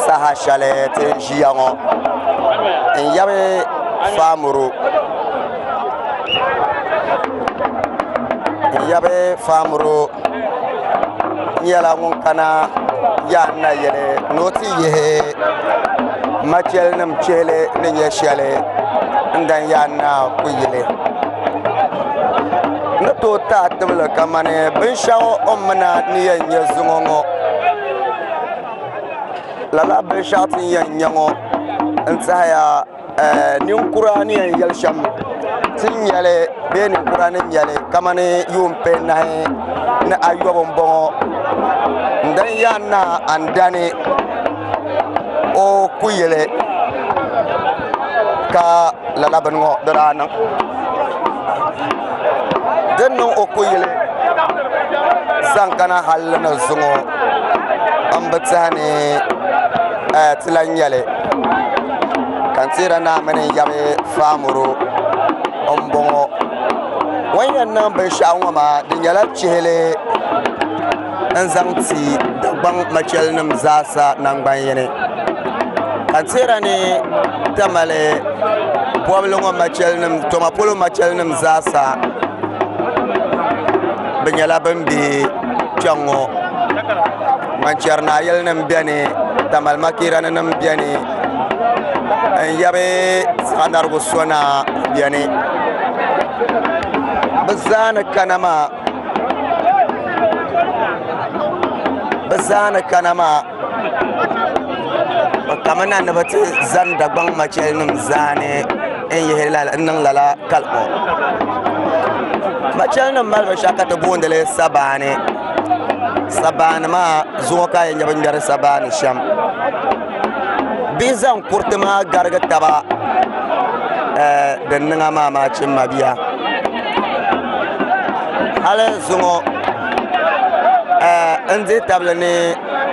Saha shɛli ti ni ʒiya ŋɔ n yɛbi faamuro nyɛla ŋun kana yaa nayili ni o ti yihi machɛli nim chihili ni nyɛ shɛli n dan yaa naa kuyili n ni tooi taai tibili kamani binshaɣu o ni mina ni yɛn nyɛ zuŋɔ ŋɔ lala binshaɣu ti ni yɛn nyɛ ŋɔ n tɛhaya ninkura ni yɛn yɛli shɛm ti ni nyɛli bee ninkura ni nyɛli kamani yuun pihinahi ni ayobu n bɔŋɔ n dan yaa naa Andani o kuyili ka lala bini ŋɔ di daa niŋ din niŋ o kuyili zaŋ kana hali ni zuŋɔ n bi tiɛhi ni ti lahi nyɛli ka n teera naa mini n yabi faamuro n bɔŋɔ o ni yɛn niŋ binshaɣu ŋɔ maa di nyɛla chihili n zaŋ ti Dagbaŋ machɛli nim zaasa nangbani yini ka n teera ni Tamale bobili ŋɔ machɛli nim Toma polo machɛli nim zaasa bi nyɛla bin bɛ kpɛŋŋo Manchɛri Naayili nim biɛni Tamali Makirani nim biɛni n yɛbi Saɣanarigu Sona biɛni bi zaa ni kana maa bi zaa ni kana maa bi kamina ni bi ti zani Dagbaŋ machɛli nim zaani n niŋ lala kali ŋɔ machɛli nim mali binshaɣu ka ti boondili sabaani sabaani maa zuŋɔ ka a yɛn nyɛ bi ŋmɛri sabaani shɛm bihi zaŋ kuriti maa garigi taba din niŋa maa maa chi n mabia hali zuŋɔ n dihi tabili ni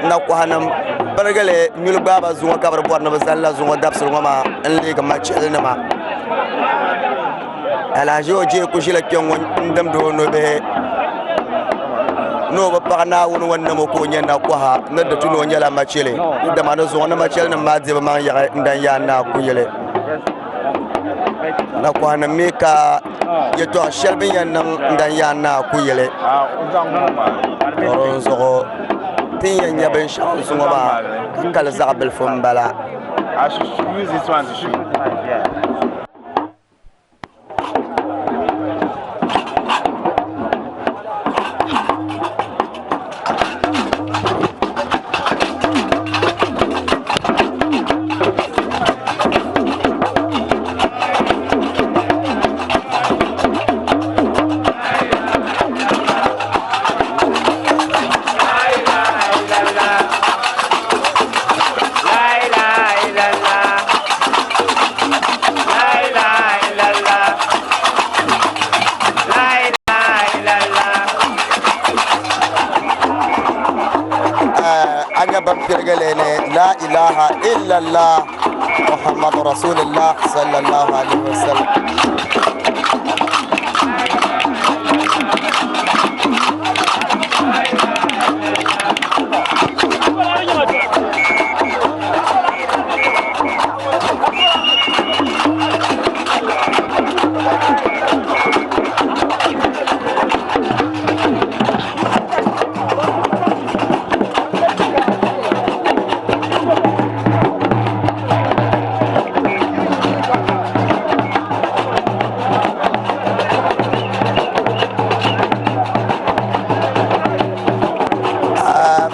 nakoha nim pirigili nyuli gbaaba zuŋɔ ka bi bori ni bi zalila zuŋɔ dabisili ŋɔ maa n leegi machɛli nima Alhaji o jee ku ʒila kpɛŋŋo n dimdi o nubihi ni o bi paɣi Naawuni ŋun nam o ka o nyɛ nakoha ni di tu ni o nyɛla machɛli dama di zuɣu ni machɛli nim maa di bi maŋ yaɣi n dan yaa naa kuyili nakoha nim mii ka yɛltɔɣa shɛli bin yɛn niŋ n dan yaa naa kuyili di zuɣu ti ni yɛn nyɛ binshaɣu zuŋɔ maa ka kali zaɣ bilifu n bala. nyɛ ban pirigili ni la ilaha illallah muhammadu rasulillah sallallahu alaihi wasallam.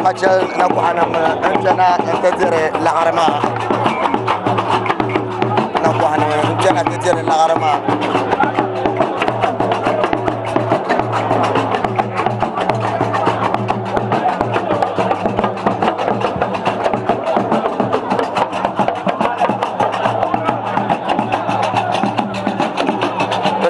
Machɛli nakohanima n kpɛna n ti diri laɣari maa nakohanima n kpɛna ti diri laɣari maa. Bɛ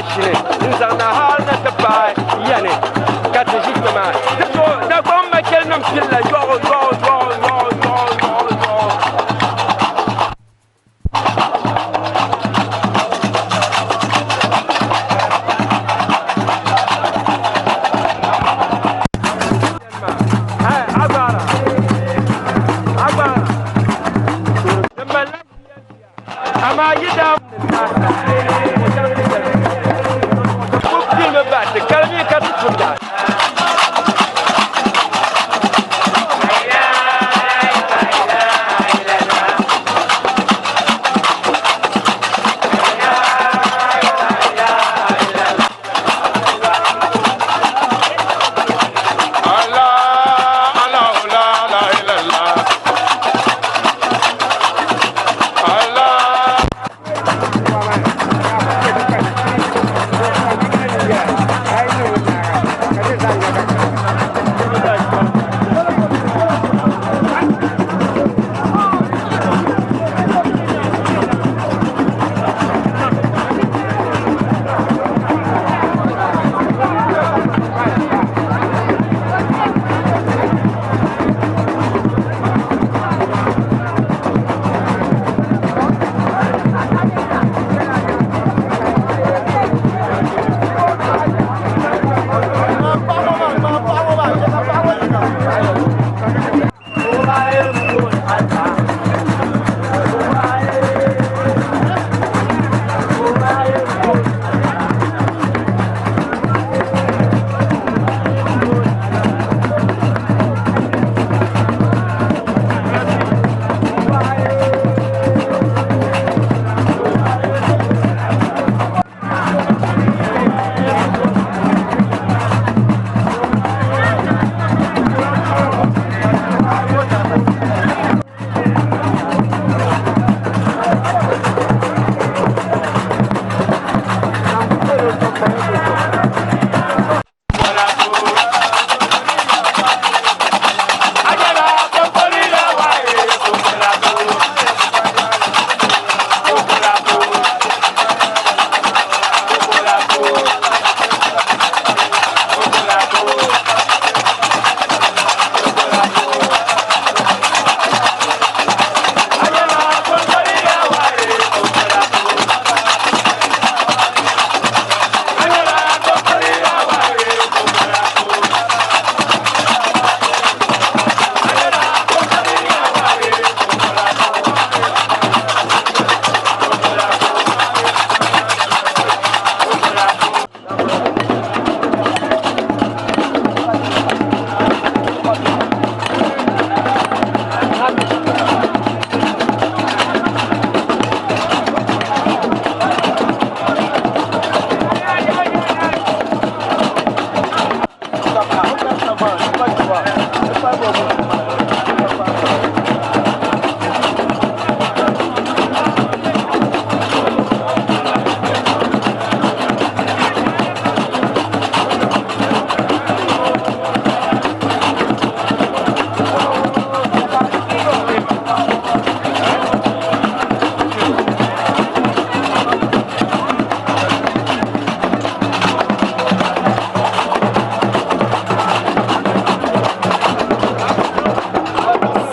ashili n-zaŋ na hal na ti paai Yani ka ti ʒi kpe maa. Di zuɣu Dagbaŋ machɛlinima pilila yɔɣu yɔɣu yɔɣu yɔɣu yɔɣu yɔɣu yɔɣu. Amaa yi daa kul pilimi bahi ti kalimi ka ti tumda.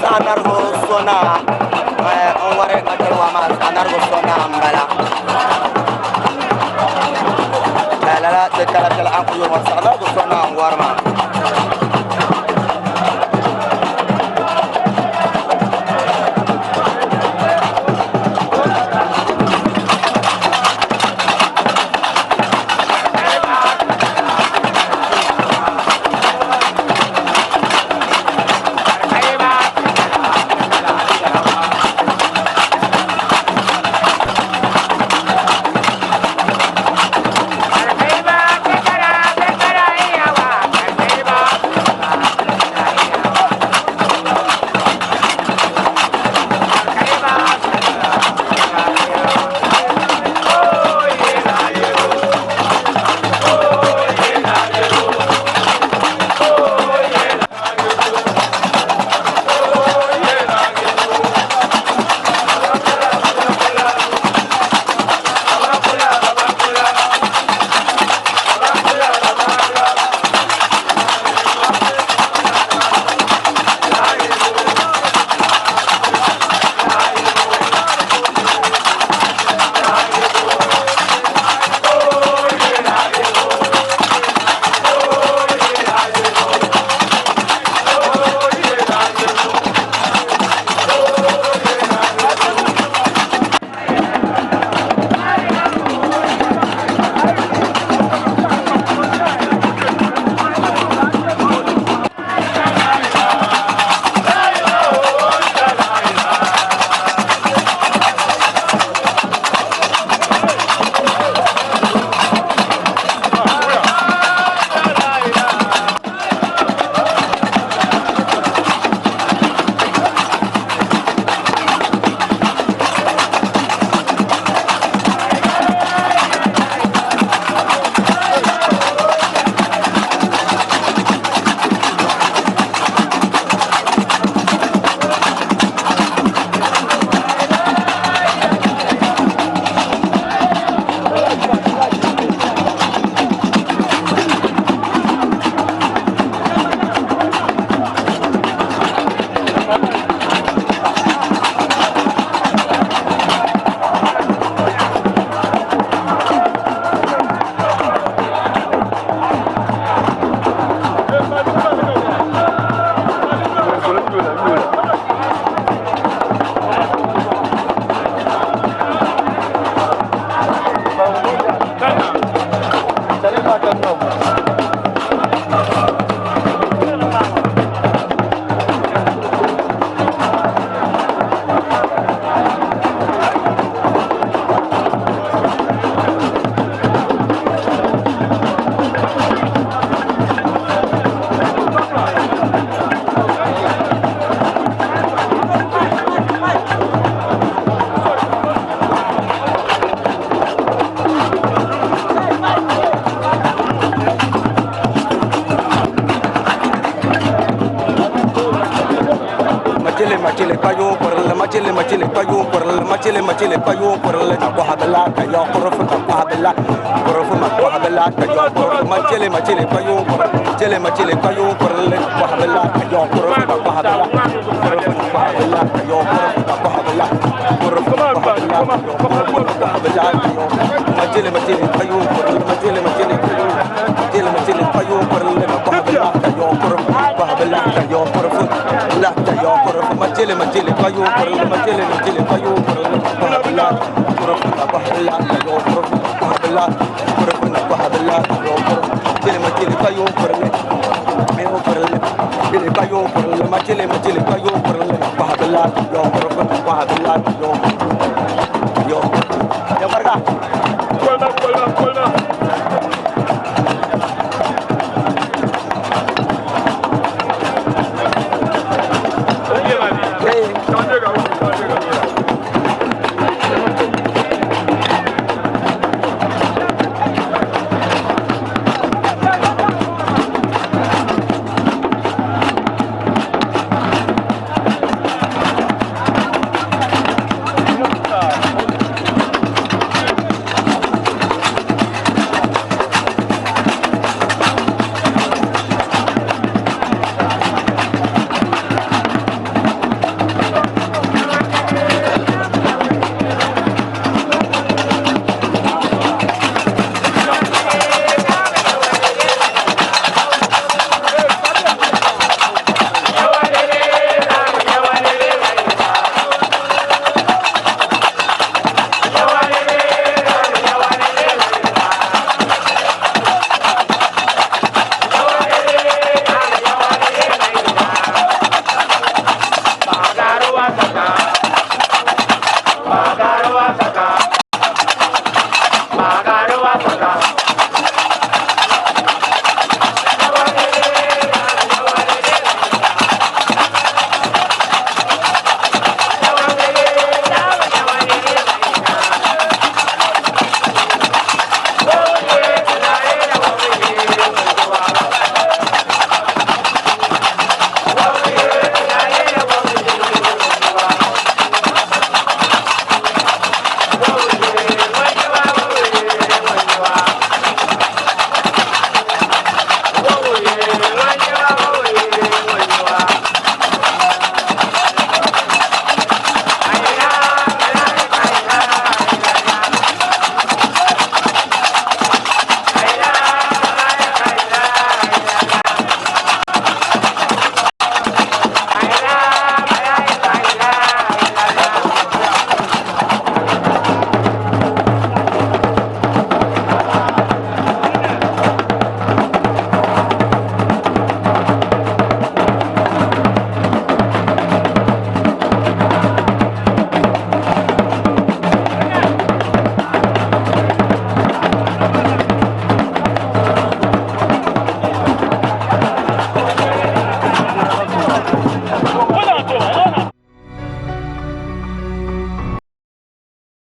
Saɣanarigu so naa n wari nachin waa maa saɣanarigu so naa n bala lala ti kala shɛli a ni ku yuli ŋɔ saɣanarigu so naa n wari maa. Machele machele kayo korle machele machele kayo korle machele machele kayo korle na ko habla kayo korfu na ko habla korfu ma ko habla kayo korfu machele machele kayo korle machele machele kayo korle na ko habla kayo korfu na ko habla korfu na ko habla kayo korfu na ko habla korfu na ko habla korfu na ko habla kayo machele machele kayo korle machele machele kayo machele machele kayo korle na ko habla kayo korfu na ko habla kayo korfu la kayo korfu machele machele kayo korle machele machele kayo korle na ko habla korfu na ko habla kayo korfu na ko habla korfu na ko habla kayo korfu machele machele kayo korle kayo korle machele kayo korle machele machele kayo korle na ko habla kayo korfu